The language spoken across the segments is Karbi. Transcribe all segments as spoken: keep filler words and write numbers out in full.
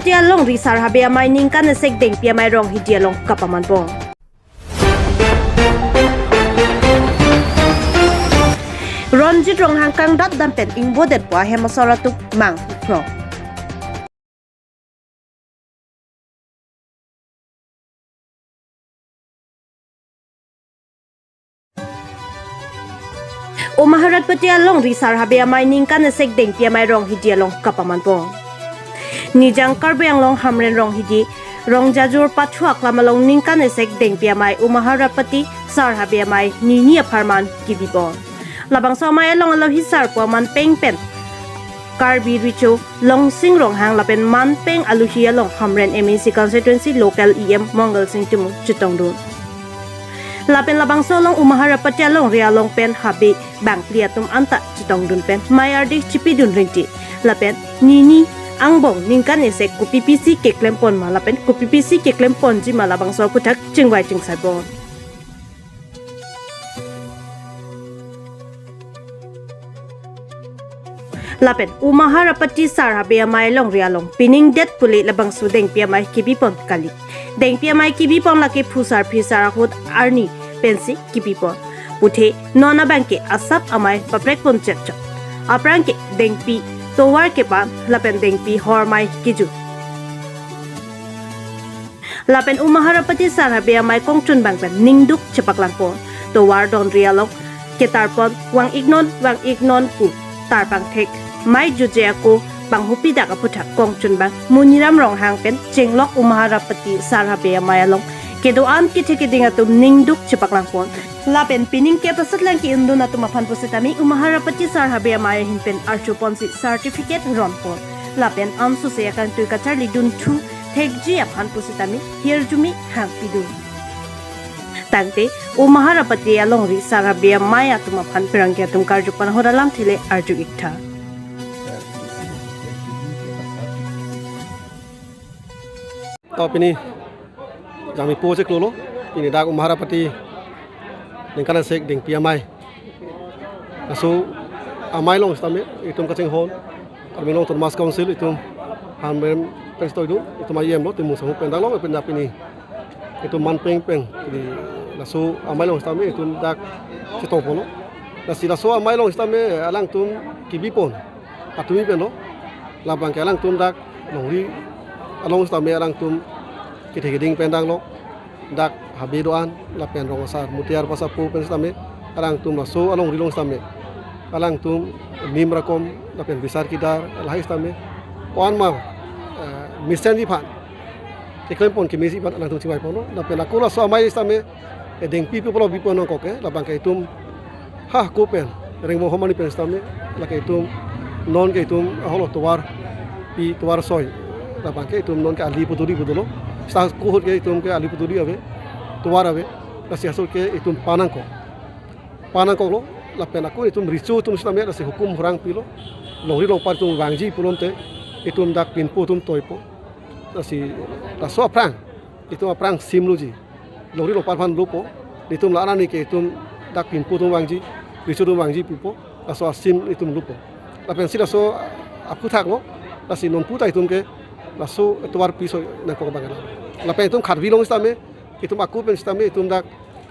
Umaharapati alongri Sar Habe Amei ningkan esek Dengpi Amei Ronghidi along kapamanpo. Ronjit Ronghang kangdat dam pen ingbodetpo ahem asor atum mang ikro. Umaharapati alongri Sar Habe Amei ningkan esek Dengpi Amei Ronghidi along kapamanpo. Nijang Karbi Anglong Hamren Ronghidi, Rongjajur Pathu Aklam along ningkan esek Dengpi Amei Umaharapati Sar Habe Amei nini apharman kibipo. Labangso amei along alohi sarpo aman peng pen Karbi Recho Longsing Ronghang lapen manpeng aluhi along Hamren M A C constituency local E M Mongal Sing Timung chetongdun. Lapen labangso along Umaharapati alongri along pen habe bangphli atum anta chetongdun pen mei ardi chipidun ringti. Lapen nini angbong ningkan esek kopi pisi keklem pon ma lapen kopi pisi keklem ponji ma labangso aphuthak chingvai chingsai pon. Lapen Umaharapati Sar Habe Amei alongri along pining det pule labangso Dengpi Amei kibipon kali. Dengpi Amei kibipon lake phusar phisar ahut arni pensi kibipon. Puthe non abangke asap amei paprek pon chetchot. Aphrang ke dengpi tovar kepan lapen dengpi hormei kiju. Lapen Umaharapati Sar Habe Amei kongchunbang pen ningduk chepaklangpon. Tovar donri along ketarpon vang iknon vang iknon pu tarpang thek mei juje ako panghupi dak aphuthak kongchunbang Muniram Ronghang pen chenglok Umaharapati Sar Habe Amei along kedo-an kethe keding atum ningduk chepaklangpon. Lapen pining kep asatlang ke-undun atum aphan pusitame Umaharapati Sar Habe Amei ahin pen archoponsi certificate ronpon. Lapen ansose akangtui kacharlidun thu thekji aphan pusitame hirjume hangpidun. Tangte Umaharapati alongri Sar Habe Amei atum aphan pherangke atum karjupan ahut alamthe le arju iktha. To pini jami po cheklo lo, pini dak Umaharapati ningkan esek Dengpi Amei. Laso amei along sitame itum kachinghon Karbi Anglong Autonomous Council itum Hamren pen sitoi do, itum E M lo, Timung Sangho pen dak along pen dak pini itum manpeng pen pini laso amei along sitame itum dak chetongponlo. Lasi laso amei along sitame alangtum kibipon atumi pen lo. Labang ke alangtum dak longri along sitame alangtum kethe keding pen dak lo, dak habe do-an lapen rong asar mutiar pasapo pen sitame alangtum laso alongri along sitame alangtum nim rakom lapen bisar kidar lahai sitame ko-an ma, eh, mesenji aphan, keklem pon kemesi aphan alangtum chingvai ponlo. Lapen ako laso amei sitame, eh, dengpi pu pulo bipon nangkok ke, labang ke itum ha ako pen rengmo homani pen sitame, lake itum non ke itum aholo tovar pi tovar soi, labang ke itum non ke ali puturi putulo. Sita ako ahut ke itum ke ali puturi ave, tovar ave, lasi laso ke itum pa nangkok, pa nangkoklo. Lapen ako itum Recho atum sitame lasi hukum hurang pilo, longri longpat atum vangji pulote itum dak pinpo atum toipo. Lasi laso aphrang itum aphrang sim loji, longri longpat aphan lopo. Itum la arni ke itum dak pinpo atum vangji, Recho atum vangji pupo, laso asim itum lopo. Lapensi laso aphuthak lo, lasi nonpu ta itum ke laso tovar pi soi nangkok abang ke la. Lapen itum kharvi along sitame, itum ako pen sitame itum dak,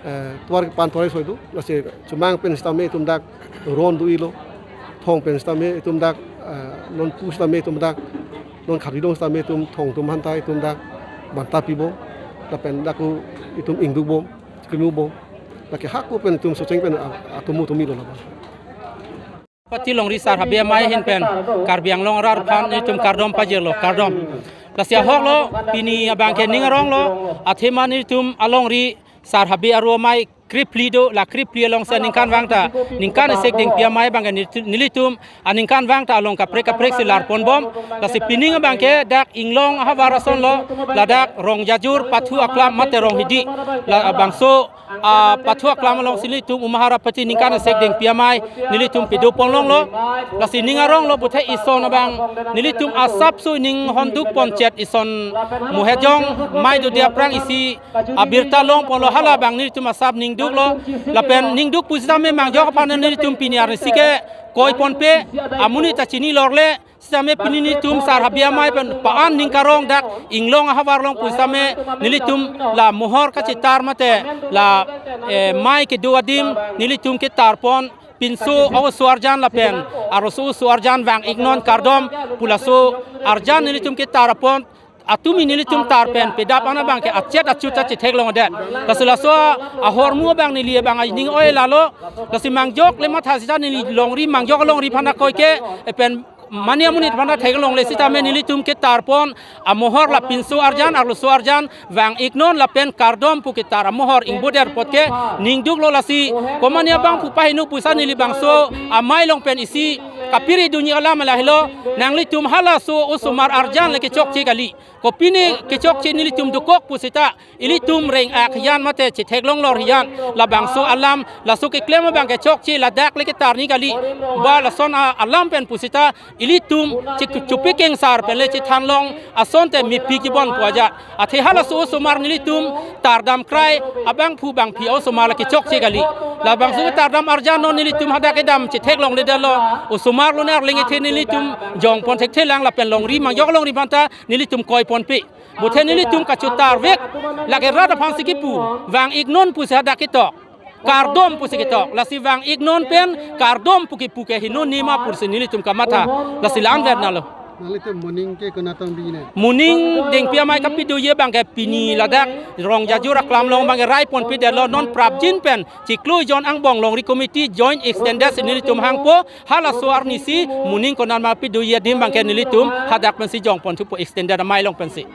eh, tovar kepan tovar soi do, lasi Chomang pen sitame itum dak ron do-ilo, Thong pen sitame itum dak, eh, nonpu sitame itum dak, non kharvi along sitame itum Thong atum aphanta itum dak banta pibom, lapen dak ako itum ingdukbom, krimubom, lake ako pen itum Socheng pen a-, atomo atomi lo labang. Pati longri Sar Habe Amei ahin pen Karbi Anglong arat aphan nelitum kardom pajirlo, kardom. Lasi ahok lo, pini abang ke ning arong lo, athema nelitum alongri Sar Habe Aru Amei krephli do, la krephli alongsi aningkanvang ta ningkan esek Dengpi Amei abang ke nelitu-, nelitum aningkanvang ta along kaprek kaprek si larponbom. Lasi pining abang ke dak inglong ahavar ason lo, ladak Rongjajur Pathu Aklam mate Ronghidi, labangso, ah, Pathu Aklam alongsi nelitum Umaharapati ningkan esek Dengpi Amei nelitum pedopon longlo. Lasi ning arong lo puthe ison abang nelitum asapso ning honduk ponchet ison Mohejong mei dodi aphrang isi abirta longponlo, hala abang nelitum asap ningduklo. Lapen ningduk pusitame mangjok aphan nelitum pini arnisi ke koiponpe, amonit ta chini lorle, Sitame pini nelitum sar Habe amei pen pa-an ning karong dak Inglong ahavar along pu sitame nelitum la mohor kachetar mate la, eh, mei kedo adim nelitum ketar pon pinso oso arjan lapen arloso oso arjan vang-iknon kardom pu laso arjan nelitum ketar pon atumi nelitum tar pen pedap an abang ke achet achut ta chetheklongdet. Lasi laso ahormu abang neli abang aning oi lalo. Lasi mangjok le matha sita neli longri mangjok longri aphan akoi ke, eh, pen mane amonit aphan theklongle sitame nelitum ketar pon amohor la pinso arjan arloso arjan vang-iknon lapen kardom pu ketar amohor ingbodet apot ke ningduklo. Lasi komane abang pu paheno pu sita neli bangso amei along pen isi kapiri dunji alam lahelo, nanglitum halaso osomar arjan le kechokche kali. Kopine kechokche nelitum dokok pu sita ilitum reng-ak hiyan mate chetheklong lor hiyan labangso alam laso keklem abang kechokche ladak le ketar ni kali. Ba lason a-, alam pen pu sita ilitum che-, chupik kengsar pen le chethanlong asonte mipi kibon pu ajat. Athe halaso osomar nelitum tardam krai abangphu bangphi osomar la kechokche kali. Labangso tardam arjan non nelitum hadak kedam chetheklongledetlo. Osomar lo ne arleng ethe nelitum jong pon thekthe lang lapen longri mangjok longri aphan ta nelitum koi ponpe. Buthe nelitum kachetar vek lake rat aphan si kipu vang-iknon pusi hadak ketok. Kardom pusi ketok. Lasi vang-iknon pen kardom pu kipu ke heno nima pusi nelitum kamatha. Lasi la-an ver nalo. Nanglitum moning ke konat tong bine? Moning Dengpi amei kapidoji abang ke pini ladak Rongjajur aklam along abang ke rai ponpedetlo, non prapjin pen chiklo jon angbong longri committee joint extended si nelitum hangpo. Halaso arni si moning konat ma pidoji adim abang ke nelitum hadak pensi jong ponthupo extended amei along pensi.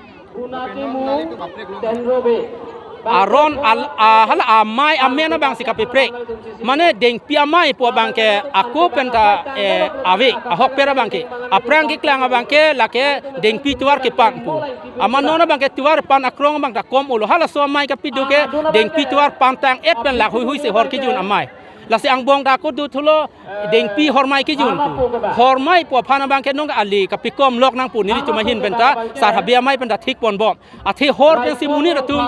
Aron al-, a, hala amei amen abang si kapiprek. Mane Dengpi amei pu abang ke ako penta, eh, ave, ahokpet abang ke. Aphrang keklang abang ke lake Dengpi tovar kepan pu. Amat non abang ke tovar pan akrong abang ta kom olo. Halaso amei kapido ke Dengpi tovar pantang-et pen lak huihui si hor kejun amei. Lasi angbong ta ako dothulo Dengpi hormei kejun pu. Hormei pu aphan abang ke nong ali kapikom lok nangpo nelitum ahin penta, sar Habe amei penta thik ponbom. Athe hor pensi monit atum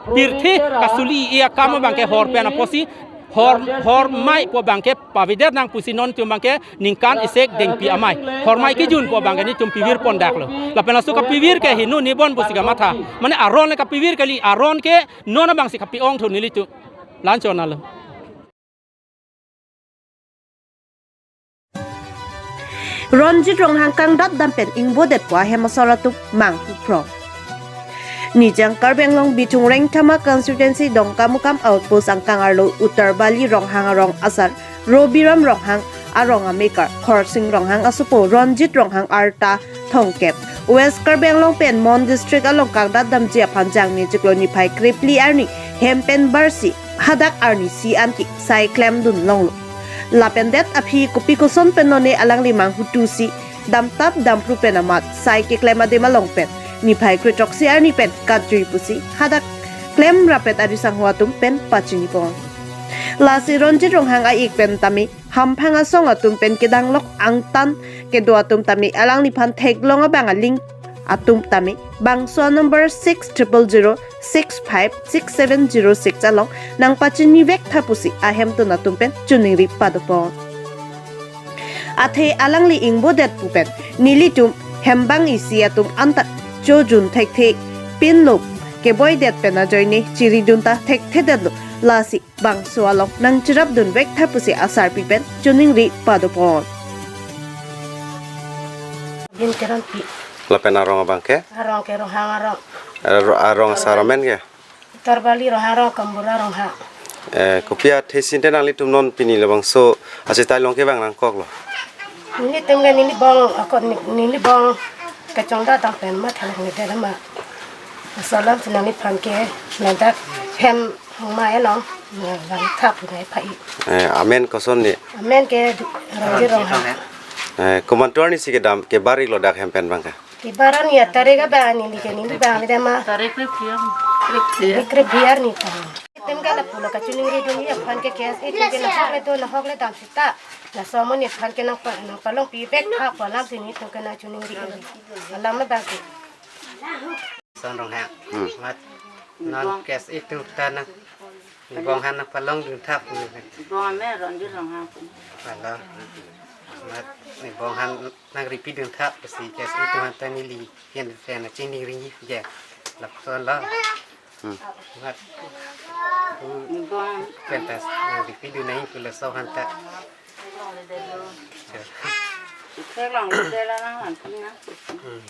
pirthe kasuli-e akam abang ke hor pen apotsi hor, hormei pu abang ke pavedet nang pusi nontum abang ke ningkan isek Dengpi amei hormei kejun pu abang ke nelitum pivir pondaklo. Lapen laso kapivir ke heno nibon pusi kamatha. Mane aron le kapivir kali, aron ke non abang si kapi-ongthu nelitum. La-an chonalo. Ronjit Ronghang kangdat dam pen ingbodet pu ahem asor atum manghu phrong. Nijang Karbi Anglong Bithung Rengthama constituency Dongkamukam outpost angkang arlo Uttar Bali Ronghang arong asar Robiram Ronghang arong amekar Khorsing Ronghang asopo Ronjit Ronghang arta thomkep West Karbi Anglong pen Mon district along kangdat damji aphan Jangmi chiklo niphai krephli arni hem pen barsi hadak arni isi anke sai klemdun longlo. Lapen det aphi kopi koson pen none alangli manghu tu si damtap damphru pen amat sai keklem adim along pen niphai krethroksi arni pen katjui pusi hadak klem rapet ari sangho atum pen pachini pon. Lasi Ronjit Ronghang a-ik pen tame hamphang asong atum pen kedanglok angtan kedo atum tame alangliphan theklong abang aling atum tame bangso number six triple zero six five six seven zero six along nangpachini vektha pusi ahemtun atum pen choningri padopon. Athe alangli ingbodet pu pen nelitum hembang isi atum anta chojun thekthe pinlo keboidet pen ajoine chiridun ta thekthedetlo, lasi bangso along nangcherapdun vektha pusi asarpi pen choningri padopon. Bin Teronpi. Lapen arong abang ke? Arong ke Ronghang arong. Aro-, arong asar amen ke? Uttar Bali Ronghang arong, Kambura Ronghang. Eh, kopi athe sinte nanglitum non pini labangso achetai along kevang nangkoklo? Nelitum ke neli bong, ako ne-, neli bong kachongdat dam pen ma thalang ne dera ma. Asalam si nangliphan ke ladak hem hongmai along nanglang thap nai pai. Eh, amen koson ne? Amen ke Ronjit Ronghang. Eh, komantu arni si kedam kebar-iklo dak hem pen abang ke? Kebar arni atarik abang neli ke neli bang le dama. Tarik krephli arni. Krephli arni ta. Nelitum ke lapulo kachoningridunji aphan ke K S A atum ke nahok le do nahok le dam sita. Laso amonit aphan ke nangpa-, nangpalongpi vektha pu alam si nelitum ke nangchoningri. Alam abang ke. Son Ronghang. Hmm. Mat non K S A atum ta nang. Bong han nangpalongdun thap. Bong ame Ronjit Ronghang. Palong. Mat, ne bong han nang repeat dun thap si K S A atum aphan ta neli pen pen chini ring ye. Lapuson lo. Hmm. Mat. Ni bong. Pen ta nang repeat dun nang pula so han ta. Sir. Khe long de la nang han pun na. Hmm.